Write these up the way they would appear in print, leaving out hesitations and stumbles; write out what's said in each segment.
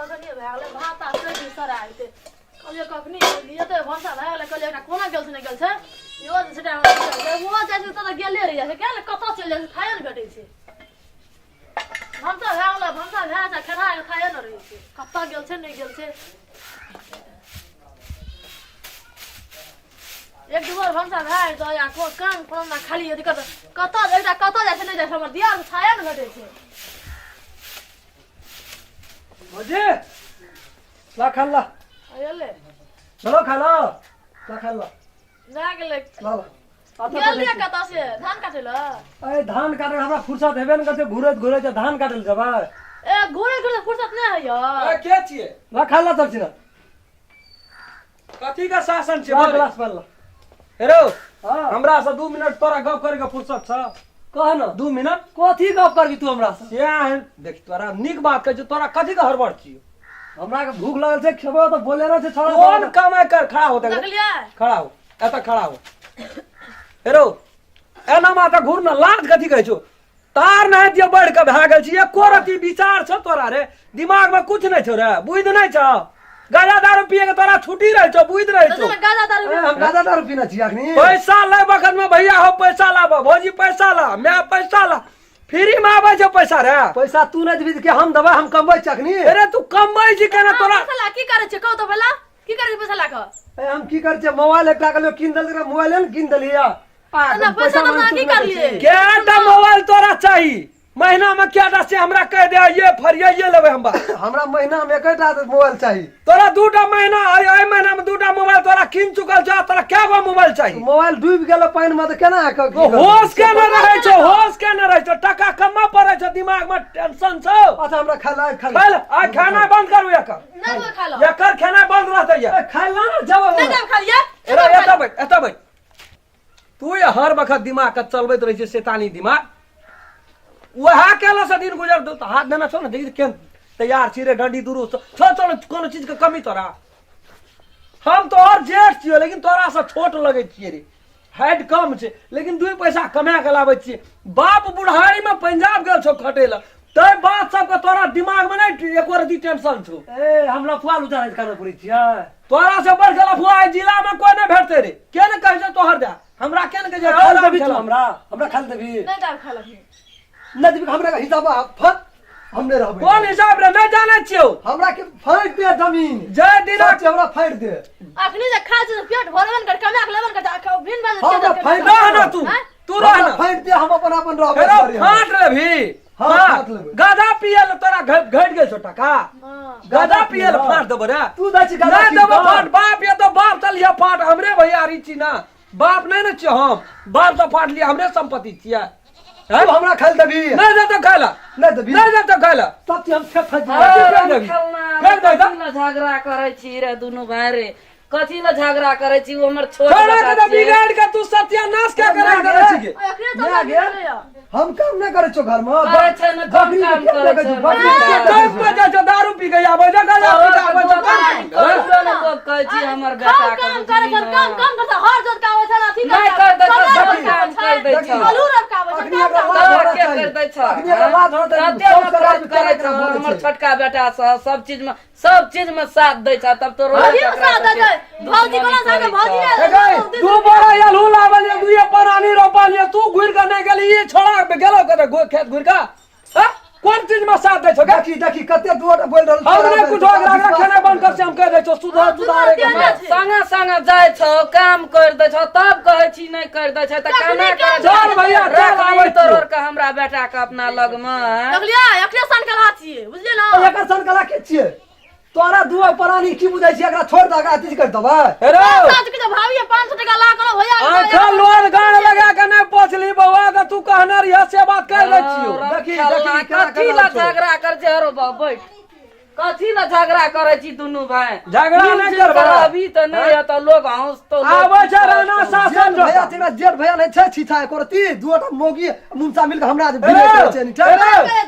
कखनी भए गेलै भात आ सब्जी सरा जेतै। कहलियै कखनी जेतै, भनसा भए गेलै। कहलियै एकरा कोना गेल छै, नहि गेल छै। इहो जे छै टाइम, ओहो जाइ छै तऽ गेले रहि जाइ छै। किया ने कतऽ चलि जाइ छै, खाइए ने भेटै छै। भनसा भए गेलै, भनसा भए जाइ खेनाइ खाइए ने रहै छै। कतऽ गेल छै, नहि गेल छै। एक दू बार भनसा भए जेतै आ काम कोनो ना खाली अथी कतऽ कतऽ एकटा कतऽ जाइ छै, नहि जाइ छै। हमर दियाद छाया ने भेटै छै। भौजी, ला खा ला। अयले। चलो खा ला, ला खा ला। भए गेलै। ला ला, अच्छा। गेल रहियै कतऽ से धान काटै लए? ए, धान काटे हमरा फुर्सत हेबे ने करतै। घुरैत घुरैत धान काटे लए जेबै? ए, घुरे घुरे फुर्सत नहि होइया। ए, के छियै? ला खा ला सब छिना। कथी के शासन छै? ला गिलास पर ला। हेरो। हाँ। हमरा से 2 मिनट तोरा गप करे के फुर्सत छ? कह न। 2 मिनट। कथी गप करबी तू हमरा से? से एहन देख, तोरा नीक बात कहै छौ। तोरा कथी के हड़बड़ छियौ? हमरा के भूख लगल छै, खेबो तऽ बोले ना छै छोड़ा। कोन कमाइ कर, खड़ा हो देख। देखलियै। खड़ा हो, एतऽ खड़ा हो। हेरो, एना माथा घूर न। लाज कथी कहै छौ? तार नहि दियौ, बढ़ि कऽ भए गेल छी। एको रति विचार छौ तोरा रे? दिमाग मे कुछ नहि छौ रे? बुझि नहि छौ? गाजा दारू पिए के तोरा छुट्टी रहै छौ? बुझि रहै छौ? गाजा दारू। ए, हम गाजा दारू पीने छी अखनी? पैसा लै बखत में भैया हो पैसा लाबो, भौजी पैसा ला, मैं पैसा ला, फ्री में आबै छौ पैसा रे? पैसा तू नहि देबही तऽ के हम देबै? हम कमबै छी अखनी। अरे, तू कमबै छी केना? तोरा पैसा ला की करै छै, कहू तऽ पहिला की करै छै पैसा ला कऽ? ए, हम की करै छियै? मोबाइल एकटा के कीन देलकै, मोबाइले ने कीन देलियै आ ना, पैसा मांग तऽ तू की नहि दै करलियै? छी। केटा मोबाइल तोरा चाही महीना में केटा, से हमरा कह दे। ये फरिया ये लेबै हम बा। हमरा महीना में एकेटा मोबाइल चाही। तोरा दूटा महीना, एहि महीना में दूटा मोबाइल तोरा कीन चुकल छौ। तोरा कै गो मोबाइल चाही? मोबाइल डूबि गेल पानि में तऽ केना कऽ की करबै? होश के न रहै छौ, होश के न रहै छौ। टका कमा पड़ै छौ, दिमाग में टेंशन छौ। अच्छा, हमरा खाय ला, खाय ला। खाय ला, आइ खाना बंद करू एकर। नहि देबै खाय लए। एकर खेनाइ बंद रहतै ये। ए, खाय ला ना जब। नहि देब खाय लियै। एरा, एतऽ बैठ, एतऽ बैठ तू। ये हर वक्त दिमाग के चलबैत रहै छै, शैतानी दिमाग। वएह केला से दिन गुजर दो। हाथ देना छौ ने, देखी केहन तैयार छी रे। डंडी दुरुस्त छौ? चल, कोनो चीज के कमी तोरा? हम तोहर जेठ छियौ, लेकिन तोरा से छोट लगै छियै रे। हाइट कम छै, लेकिन दू पैसा कमा के लाबै छियै। बाप बुढ़ारी में पंजाब गेल छौ खटे लए, तै बात सबके तोरा दिमाग में नहीं एको रति टेंशन छौ। ए, हम लफुआ लुचा रहै खाना पूरी छियै? तोरा से बढ़ के लफुआ एहि जिला में कोई नहीं भेटतै रे। के ने कहै छै तोहर दे हमरा, के ने कहै छै? खाय देबी तू हमरा? हमरा खाय देबी? नहि देब खाय लए। नहि देबी? हमरा हिसाब फट, हम नहि रहबै। कोन हिसाब रे? नहीं जानै छियौ। हमरा के फाड़ि दे जमीन। जय दिना सच, हमरा फाड़ि दे। अखनी जे खाय छै से पेट भरबे ने कर, कमा के लेबे ने कर, भिन भए हम जेतै। तऽ फाड़ि रह ना तू, तू रह हमरा ना। फाड़ि दे, हम अपन अपन रहबै। हेरो। घरे हम। फाट लेबही? हाँ, हाँ, फाट लेबै। गाधा पिए ले तोरा घट गेल छौ टका? हँ। गाधा पिए ले फाट देबो रे? तू दै छी गाधा नहीं पी देबो कऽ? फाट। बाप ये तो बाप चलिए फाट। हमरे भैयारी छी ना, बाप नहीं ने छियै हम। बाप से फाट लिया, हमरे संपत्ति छियै। तू हमरा खाय देबी? नहीं देतो खाय ला। नहि देबी? नहीं देतो खाय ला। सब चीज हम फेंक फेंक हाँ। देबै। फेंक देबी। फेंक दे कथी ला झगड़ा करै छी रे दुनू भाई रे? कथी ला झगड़ा करै छी? ओ हमर छोट छोड़ा बेटा के तो छियै। बिगाड़ के तू सत्यानाश क्या करे ना करे गे। छी गे? अखनी ना तऽ गे। हम काम नहि करै छियौ घरमे। करै छै ने, कम बकरी के काम के करै देखै छै छी? बकरी हमर के बेटा। देखै काम छी? पर जाइ छौ, दारू पी के आबै छौ, गांजा पी के आबै छौ, काम ककरो ने लोक कहै छी हमर काम बेटा के। काम करे बुझली छै, काम ने? काम करता, हर जोत का आबै छै, अथी नहि कर दै छौ, सब काम कर दै छौ। आलू रखा आबै छै। अखनी काम एकरा काम लाज तोरा होना के चाही। कर दै छौ? अखनी एकरा लाज होना चाही। कते सब नफरत सरकार करै केना छौ बोलै हमर छै? छोटका बेटा सँ। सब चीज में, सब चीज में साथ दै छौ, तब तो रोज अभी साथ दै छै। भौजी कोना साथ भौजी? ए गई, तू बड़ा यलहू लावल ये, दुए परानी रोपल ये, तू घुर के नहीं गेली। ई छोड़ा गेलो कते खेत घुर के, हाँ? कोन चीज में साथ दै छौ गे? देखी देखी, कते दू बोल रहल हम नहीं कुछ ओकरा ओकरा खेनाइ बंद कर से हम कह दै छौ, सुधार सुधारे के। सुधार। संगे संगे जाइ छौ, काम कर दै छौ, तब कहै छी नहि कर दै छै, तऽ केना कर? चल भैया, चल, आबै छियौ। तोड़ के हमरा बेटा के अपना लगमे। देखलियै, अखने सन कला छियै, बुझलियै ना? एकर सन कला के छियै? तोरा दू प्राणी की बुझै छी? एकरा छोड़ दे, एकरा अथी कर देबै। हेरो। साँझ के भाभी 500 टका ला करो भैया। आँखा लोर गाड़ लगा के नहीं पोछली बौआ के, तू कहने रहिया से बात कर दै छियौ। देखी, देखी, केना कथी ला केना छौ। झगड़ा कर छै? हरो बाबा, बैठ। कथी ला झगड़ा करै छी दुनू भाई? झगड़ा नहि मिल जुल करबै। के रहबी तऽ नहि हेतौ, लोग हँसतौ, लोग आबै छै राणा शासन। जेठ भैया छै, एकरा जेठ भैया नहि छै छीछा एको रत्ती। दूटा मौगी मुमसा मिल के हमरा जे भिड़े हेलो, करै छै नी, ठीक? हेलो।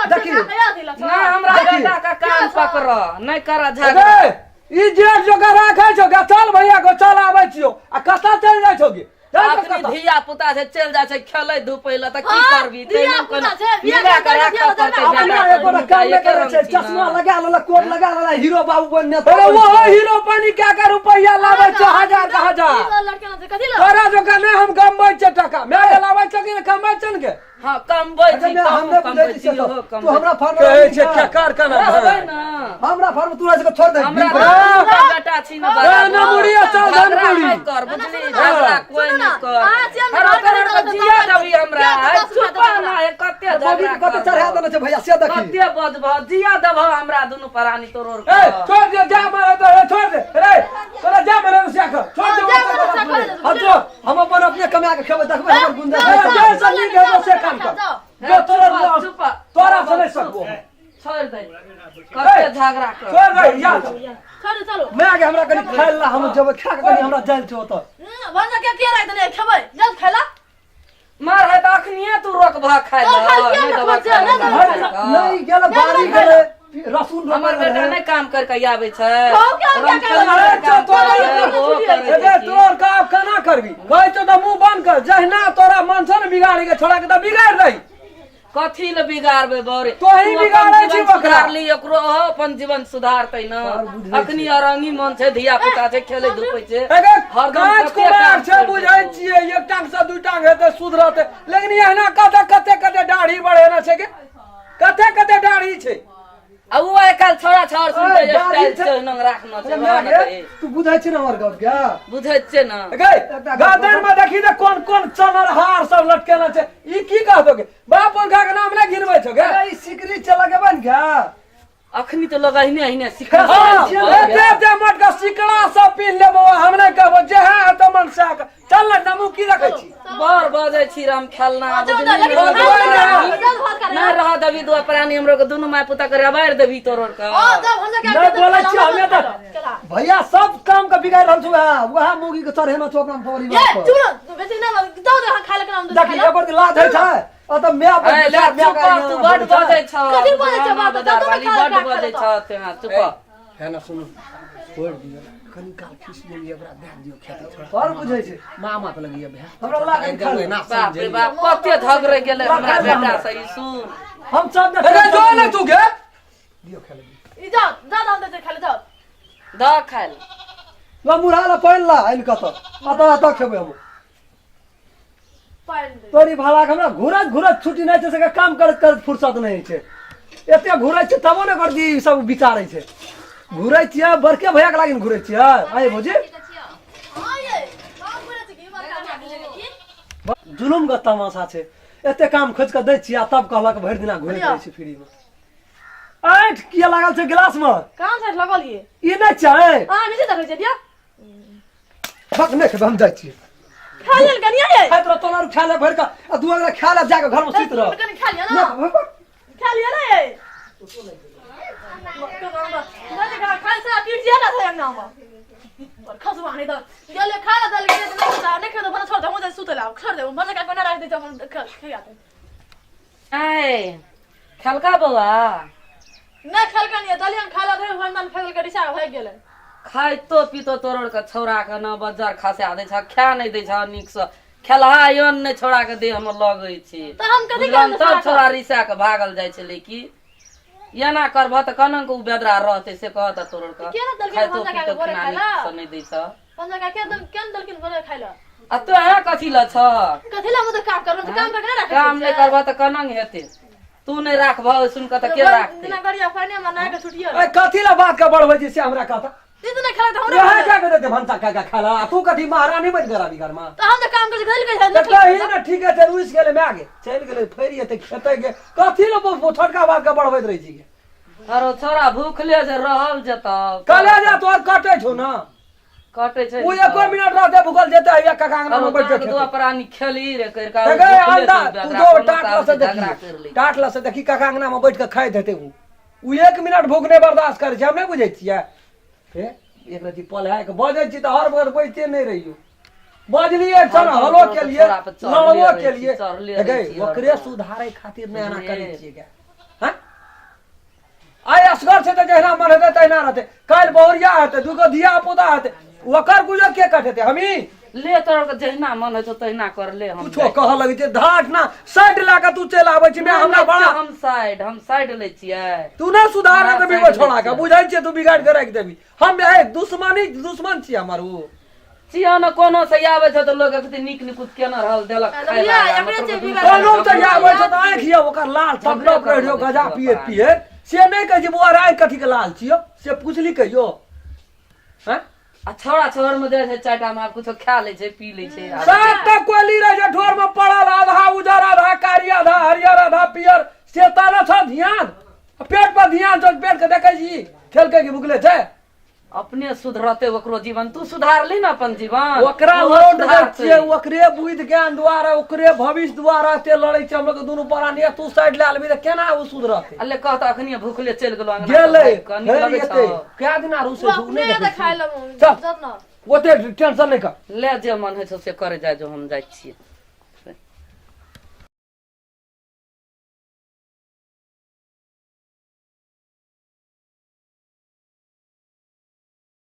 देखी। नहि, हमरा देखी। बेटा के कान पकड़, नहि कर झगड़ा। गे, ई जेठ जोकर राखै छौ गे? चल भैया गो, चल, आबै छियौ। आ कतऽ चलि जाइ छौ गे? जाइ छौ अखनी कतऽ? धिया पुता छै, चलि जाइ छै खेलै धूपै लए, तऽ की हाँ, करबी? धिया पुता छै, बियाह मिला के कऽ राखऽ देबै, पड़तै अपना बेटा के। एकोटा काम नहि करै छै, चश्मा लगा लेलक, कोट लगा लेलक, हीरो बाबू बनि नेता अरे बनि वो छै। हीरो पानी क्या का रुपया लाबै छै हजार का हजार। लड़के ना कथी ला तोरा जोका नहि हम कमबै छै टका, माय के लाबै छै कि नहि कमबै छै ने के? हँ, कमबै अच्छा, छी, मैं तहूँ हम नहि कमबै बुझै छी, छी से ओहो सब। तू कमबै हमरा फार्म कहै छै केकर केना रहबै भए ना। हमरा फार्म तू राज के छोड़ दे। हमरा बिल्कुल। दूटा बेटा छी ने ए, न मुड़िया चल धन झगड़ा मुड़ी। नहि कर, बुझली? सुनू ना, झगड़ा कोई सुनू ना, नहि कर। अहाँ छियै ने हर घर तरह के के जिया देबही हमरा। किया है, दस रुपया चुप देबै ना, है, कते मौगी झगड़ा के कते चढ़ा करबह। देने छै भैया से देखी। कते बजबह, जिया देबह हमरा दुनू प्राणी तोरोर के। ए छोड़ दे, जा मारे तो, ए छोड़ दे रे, तोरा जा मारे तो से कर, छोड़ दे। जा मारे से कर। हम तो हम अपन अपने कमा के खेबै, देखबै हमर गुंजा। ए, जे से नीक हेतौ से काम कर। जाओ। जो तोरा चुप, चुप। तोरा से नहि सकबो हम। छोड़ दे, कते झगड़ा कर। छोड़ दे या। छोड़ दे, चलो। मैं आगे हमरा कनी खाय ला, हम जेबै खा के, कनी हमरा जाइल छै ओतऽ। भंजा के के राख देने खेबै जल खाइला। मार है तऽ अखनिये तू रोकबह खाय तो लए, खाय किया नहि ने देबह खोजे, खाय नहि लए। देबह खाय लए। नहि गेल बाड़ी गेलै रसून। हमर बेटा नहि काम कर के आबै छै। कहू के हम क्या रामचंद्र करबै? काम तोरा करै छै, ओहो करै अरे छै की। तोर का केना करबी कहै छौ तऽ मुँह बंद कर। जहिना तोरा मन छौ ने बिगाड़े के छोड़ा के तऽ बिगाड़ दही। कथी ले बिगाड़बै बौरे? तोही तू अपन बिगाड़ै छी जीवन बकरा। सुधारली, ओकरो ओहो अपन जीवन सुधारतै न। अखनी अरंगी मन छै, धिया पुता छै, खेलै धूपै छै। अरे हरदम काँच कते कुमार काम छै, करि बुझै देतौ। छियै, एक टांग से दू टांग हेतै सुधरतै, लेकिन एहना कते कते कते दाढ़ी बढ़ेने छै के कते कते दाढ़ी छै। आ उ आइ काल्हि छौड़ा छौड़ सुनतै ओए, दाढ़ी स्टाइल छै। छै, नंग राखना छै, अरे मैं रहऽ न गे, दही। तू बुझै छी ने हमर गप के? बुझै छियै ने। गै गर्दन में देखी तऽ कोन कोन चनर हार सब लटकेने छै। ई की कहतो गे? बाप पुरखा के नाम नहि घिनबै छौ गे? अरे ई सिकरी छै लगेबै ने गे। अखनी तऽ लोग अहिने अहिने सिखै हाँ, छै। एते एते मोटका सिकड़ा सब पीन लेबो, हम नहि कहबो जे है हेतौ मन सएह कर। चल ने नमू की रखै छी? बड़ बजै छी राम खेलना। जाउ बुझली ने, लेकिन ने? खाइ लए जाउ, जल भात करे। नहि रह देबी दू प्राणी हमरो के, दुनू माय पुता के रबारि देबी तोरोर के। हां, जाउ भंजा के। नहि बोलै छियै हमे तऽ। भैया सब काम के बिगाड़ि रहल छौ, वएह वएह मौगी के चढ़ेना छौ अपना परिवार ये पर। चुप रह, बेसी ना जाउ दे खाइ लए के नाम दे। देखी एगो दिन लाज होइ छै आ तऽ my A, ले, चुप कर, तू बड बजै छ। कथी बजै छ बाप? बाजार तू वाली खाय बड लए बजै खा छ तेँ, चुप। है ना, सुनू, छोड़ दियौ, कनी काल खीस लेलियै, ओकरा दए दियौ खेतै छोड़ा। पर बुझै छै। मामा तऽ लगैया भए हमरा लागल खा ले। ना। बाप रे बाप, कते झगड़े गेलै हमरा बेटा से ई सुन। हम सब अरे जो ने तू गे। दियौ खाय लए। ई जाउ, जा दाम दे खाइ लए जाउ। दऽ खाय लए। ला मुरहा ला पानि ला आनि कऽ तऽ अतऽ अतऽ खेबै हम। पानि दे। तोरी भाड़ा के हमरा घुरत घुरत छुट्टी नहि छै, से काम करैत करैत फुर्सत नहि होइ छै। एते घुरै छै तबो ने कर ई सब विचारै छै। घुरै छियै बड़के भैया के लागिन घुरै छियै आइ भौजी। हां ये काम करे छै की बात की? जुलुम के तमाशा छै, एते काम खोजि कऽ दै छियै आ तब कहलक भरि दिना घुरैत रहै छै फ्री मे। ऐंठ किया लागल छै गिलास मे? काम से लगल ये। ई नहि छै। हां, बेसी देखै छै दिया। बक नहि खेबै, हम जाइ छियै। खा लेल कनिया ये। खाइत रह तोरा, खा ले भरि कऽ आ दू अगरा खा ले, जाके घर मे सुति रह। कनि खा लिअ ना। नहि, बक। खा लिअ ना ये। खाइ से पीट जिया ना छै अंगना मे पर खसवा नहीं तो गेले खा ले दल गेले नहीं खाता नहीं खेतो भला छोड़ दे, हम सुते ला छोड़ दे, भला का कोना राख दे हम खा आते। ऐ खेलका बौआ? नहीं खेलका नहीं, दलियन खा ले रे, भंडन फेल के रिसा भाग गेले। खाइतो पीतो तोरोर के छौड़ा के न बज्जर खसा दै छ, खा नहि दै छ नीकसँ, खेलहा अन्न नहि छौड़ा के देह मे लगै छै। तऽ हम कथी बुझलहन? करबै? तब छौड़ा रिसा के भागल जाइ छलै। की एना करबह तऽ केना के उ बेदरा रहतै से कह तऽ तोरोर के। केना देलखिन खाइतो भंजा पीतो के भोरे खाना खाइ ला? नीकसँ नहि दै छ। भंजा का के दल केन दलकिन भोरे खाइ ला? आ तो अहाँ कथी लए छ? कथी ला? हम तऽ काम करबै तऽ काम करके नहि राखै। काम नहि करबह तऽ केना हेतै? तू नहि राखबह सुन कऽ तऽ के राखतै? दिना गरिया पानी हमरा नहा के छुटियो। ए कथी ला बात के बढ़बै छी से हमरा कहता। ई तऽ नहि खेलक तऽ हमरा यहाँ क्या के देते भनसा खा के खाला, आ तू कथी महारानी बनि गेला घर में? तऽ हम तऽ काम करै छी, खेल तऽ के कही ने, ठीक है, रुसि गेलै माय गे, चलि गेलै, फेर एतै खेतै गे। कथी ला छोटका बात के बढ़बैत रहै छी गे? अरो छोरा भूखले जे रहल जेतौ। कलेजा तोहर कटै छौ ने? कटै छै। ओ एको मिनट रहतै भूखल जेतै, हैया काका अंगना अरो में बैठ के तोरा दू खेतै। प्राणी खेली रे करि कऽ तऽ गै भूखले अंडा छै तू बेदरा, जो कोनो टाट काज लऽ से झगड़ा देखी करि लै। टाट लऽ से देखी काका अंगना में बैठ के खाइत हेतै। उ एक मिनट भूख नहि बर्दाश्त करै छै, हम नहि बुझै छियै। हे एक रति पलहा के बजै छी तऽ हर वक्त बजिते नहि रहियौ। बजलियै चल हरदम हलो तोरा के लिए छोड़ा पर चढ़ले लड़बो रहै के छी, लिए चढ़ले गै रहै छी ओकरे हरदम। सुधारै खातिर नहि एना करै बुझलियै? छियै गे। हँ आइ असगर छै तऽ जहिना मन हेतै तहिना रहतै, काल्हि बहुरिया हेतै, दूगो धिया पुता हेतै, ओकर गुजर के कटेतै? हमही। ले तोरा के जहिना मन होइ छौ तहिना कर ले हम कुछो कहऽ लगै छै धाट ना साइड लए कऽ तू चलि आबै छी मैं हमरा बड़ा हम साइड लै छियै। तू नहि सुधार हमरा देबी साइड ओ छोड़ा लै के छियै। बुझै छियै तू बिगाड़ के राखि देबी। हम ए दुश्मनी दुश्मन छियै हमर ओ छियै ने, कोनो से आबै छै तऽ लोक कहतै नीक निकुत केना रहल देलक खाय लिया, ला, एकरे मतलब छै दुनू बिगाड़। कोनो से आबै छै तऽ आँखि यऽ ओकर लाल टप टप रहि रहियो गजा पियैत पियैत से नहि कहै छै बौआ रे आँखि कथी के लाल छियौ से पुछली कहियो हैं? आ छौड़ा छौड़ में जाइ छै चारिटा में, आब कुछो खा लै छै पी लै छै आब। सातटा कोयली रहै छै ठोर में पड़ल, आधा उजर आधा कारी आधा हरियर आधा पियर, से तऽ नहि छौ ध्यान, पेट पर ध्यान छौ, पेट के देखै छी खेलकै कि भुखले छै। अपने सुधरते ओकरो जीवन, तू सुधारली ने अपन जीवन, ओकरा ओहो लोड दै सुधारतै। छियै ओकरे बुद्धि ज्ञान द्वारा ओकरे भविष्य द्वारा ते लड़ै छै हमलोग के दुनू प्राणी, तू साइड लए लेबही तऽ केना ओ सुधरतै? अल्ले कह तऽ अखनिये भूखले चलि गेलो अंगना गेलै तऽ भागि कऽ, नीक फेर लगै एतै छौ? कए दिन आर रुसै ओ छै, ओ अपने नहि एतै देखै खाय छी। लए चल। जत न ओते टेंशन नहि कर। ले जे मन होइ छौ से करे जाय जो, हम जाइ छियै।